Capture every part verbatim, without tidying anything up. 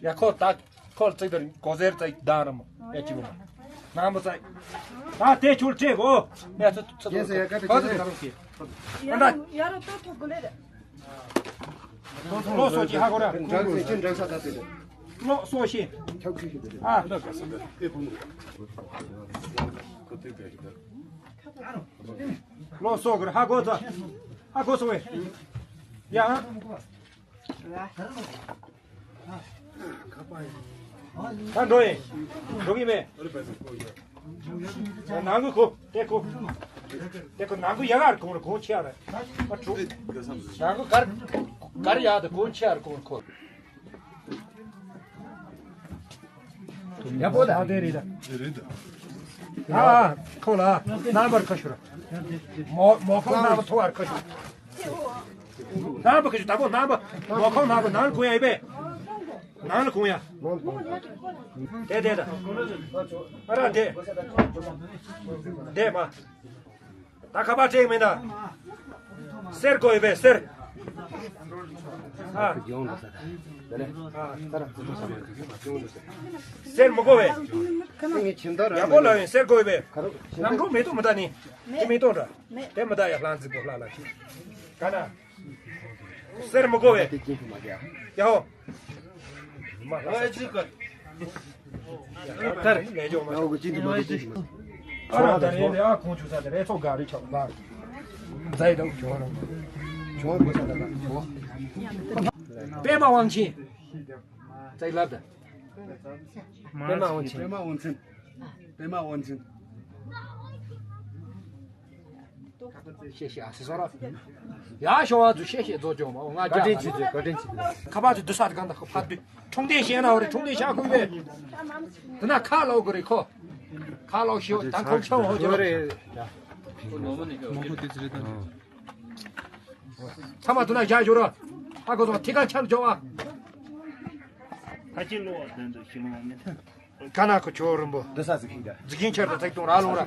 ཡ་ཁོ་ད་ཁོ་ལ་ཙིག་དང་གོ་ཟེར་ཙིག་ད་ར་མོ་ཡ་ཅི་བོ་མ་ནང་མོ་ཙིག་ད་དེ་ཆུར་ཁྲེ་གོ་ཡ་ཚོ་ཚོ་ཚོ་ཚོ་ཚོ་ཚོ་ཁྱེད། ཡ་རོ་ཡ་རོ་ཏོ་ཐོ་གོ་ལེ་རེ། ལོ་སོ་ཅི་ཧ་གོ་ར། འདྲ་ཟེར་ཅི་འདྲ་ས་ད་དེ་རེད། ལོ་སོ་ཤི། ཨ། ལོ་སོ་གི་ར་ཧ་གོ་ཚ། ཧ་གོ་སོང་བས། ཡ། ད་འགྲོ་ཡིན། འགྲོ་གི་མེད། ནང་གི་ཁོ། དེ་ཁོ། དེ་ཁོ་ནང་གི་ཡ་གར་གོང་ར་གོང་ཆེ་ར། ཨ་ཁྲུ། ནང་གི་གར། གར་ཡ་དེ་གོང་ཆེ་ར་གོང་ཁོ། ཡ་པོ་ད་དེ་རེད་ད། ཨ་ཁོ་ལ་རྣམ་པར་ཁ་ཤོར། མོ་མོ་ཁོ་རྣམ་པ་ཐོ་བར་ཁ་ཤོར། རྣམ་པ་ཁ་ཤོར་ད་པོ་རྣམ་པ་མོ་ཁོ་རྣམ་པ་ནང་ལ་གོང་ཡ་ཡིན་པས། ནང་ལ་གོང་ཡ། དེ་དེ་ད། ཨ་ར་དེ། དེ་མ། ད་ཁ་པར་སྤྲད་མིན་ད། གསེར་དགོས་ཡོད་པས་གསེར། ཨ། གསེར་མི་དགོས་པས། ཡག་པོ་ལ་ཡིན་གསེར་དགོས་ཡོད་པས། ནམ་གྲོ་མེ་ཏོག་མི་ད་ནི། དེ་མེ་ཏོག་འདྲ། དེ་མི་ད་ཡ་ལྷང་ཙི་པོ་ལྷ་ལ་ཅི། ག་ན། གསེར་མི་དགོས་པས། ཡ་ཧོ། མ་ལྷ་ས་ཅི། ལྟར། ཨ་ར་ད་རེད་ཨ་ཁོང་ཆུ་ས་དེ་རེད་ཚོ་ག་རེ་ཆགས་ལ། མཛའི་དང་བྱུང་བ་རང་བྱུང་བ་དགོས་ས་ད་ལ་བྱུང་བ། པད་མ་དབང་ཆེན། ཙེ་ལབ་ད། པད་མ་དབང་ཆེན། པད་མ་དབང་ཆེན། པད་མ་དབང་ཆེན། ཤེས་ཤེས་ཨ་སི་སོ་ར། ཡ་ཤོ་བ་ཚོ་ཤེས་ཤེས་ཚོ་ཅོ་མ་ང་བཀའ་དྲིན་ཆེ་ཚོ་བཀའ་དྲིན་ཆེ་ཚོ། ཁ་པར་ཚོ་དུ་ས་གང་ད་ཁོ་ཕར་དུ་ཁྲུང་ཏེ་ཤེས་ན་འོ་རེ་ཁྲུང་ཏེ་ཤ་ཁུ་བས། དེ་ན་ཁ་ལོག་གི་རེད་ཁོ། ཁ་ལོག་ཤེས་ད་ཁོ་ཤ་འོ་ཅོ་རེད། ཚང་མ་དུ་ན་བཞག་ཞོར་ར། ཨ་ཁོ་ཚོ་ཐི་ཀ་ཆར་ཅོ་བ། ཁ་ཆེ་ལོ་བ་དོན་དུ་ཤི་མ་མེད། ཀ་ན་ཁོ་ཆོ་རིན་པོ། འདི་ས་ཟིག་ཁྱིམ་ག་འཛི་གིན་ཆར་དུ་ཚེག་དུང་ར་ལུང་ར།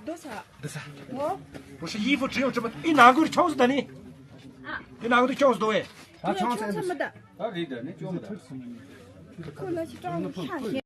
འདི་ས། འདི་ས། ངོ་། བུ་ཤི་ཡི་ཕུ་ཁྲིའུ་ཁྲི་མ་ཨི་ནང་གུར་ཁྱོངས་སུ་ད་ནི། ཨི་ནང་གུར་ཁྱོངས་སུ་དོ་བས། ད་ཁྱོངས་སེ་འདི། མི་ད། ད་རེད་ད་ནི་ཅོ་མི་ད། ཁོ་ལ་ཤི་ཀྲང་ཤ་ཤེ།